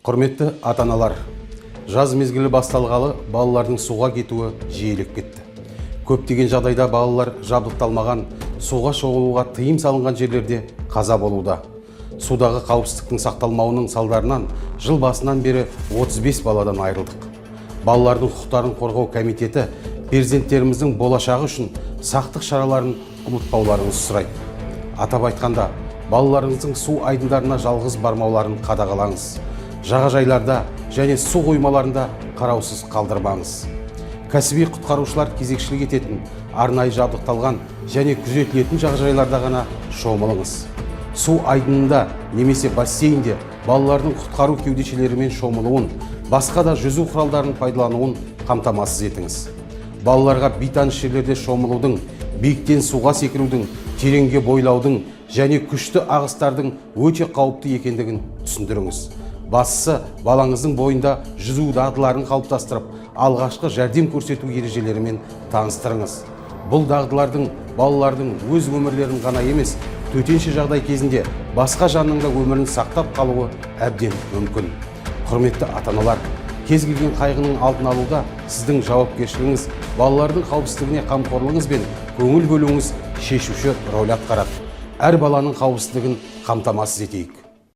Құрметті ата-аналар, жаз мезгілі басталғалы балалардың суға кетуі жиілеп кетті. Көптеген жағдайда балалар жабдықталмаған, суға шомылуға тыйым салынған жерлерде қаза болуда. Судағы қауіпсіздіктің сақталмауының салдарынан жыл басынан бері 35 баладан айырылдық. Балалардың құқықтарын қорғау комитеті перзенттеріміздің болашағы үшін сақтық шараларын ұмытпауларыңызды сұрайды. Атап айтқанда, балаларыңыздың су айдындарына жалғыз бармауларын қадағалаңыз. Жағажайларда және су қоймаларында қараусыз қалдырмаңыз. Кәсіби құтқарушылар кезекшілік ететін, арнайы жабдықталған және күзетілетін жағажайларда ғана шомылыңыз. Су айдынында немесе бассейнде балалардың құтқару кеудешелерімен шомылуын, басқа да жүзу құралдарын пайдалануын қамтамасыз етіңіз. Балаларға бейтаныс жерлерде шомылудың, биіктен суға секірудің, тереңге бойлаудың және күшті ағыстардың өте қауіпті екендігін түсіндіріңіз. Бастысы, балаңыздың бойында жүзу дағдыларын қалыптастырып, алғашқы жәрдем көрсету ережелерімен таныстырыңыз. Бұл дағдылардың балалардың өз өмірлерін ғана емес, төтенше жағдай кезінде басқа жанның да өмірін сақтап қалуы әбден мүмкін. Құрметті ата-аналар, кез келген қайғының алдын алуда сіздің жауапкершілігіңіз, балалардың қауіпсіздігіне қамқорлығыңыз бен көңіл бөлуіңіз шешуші роль атқарады. Әр баланың қауіпсіздігін қамтамасыз етейік.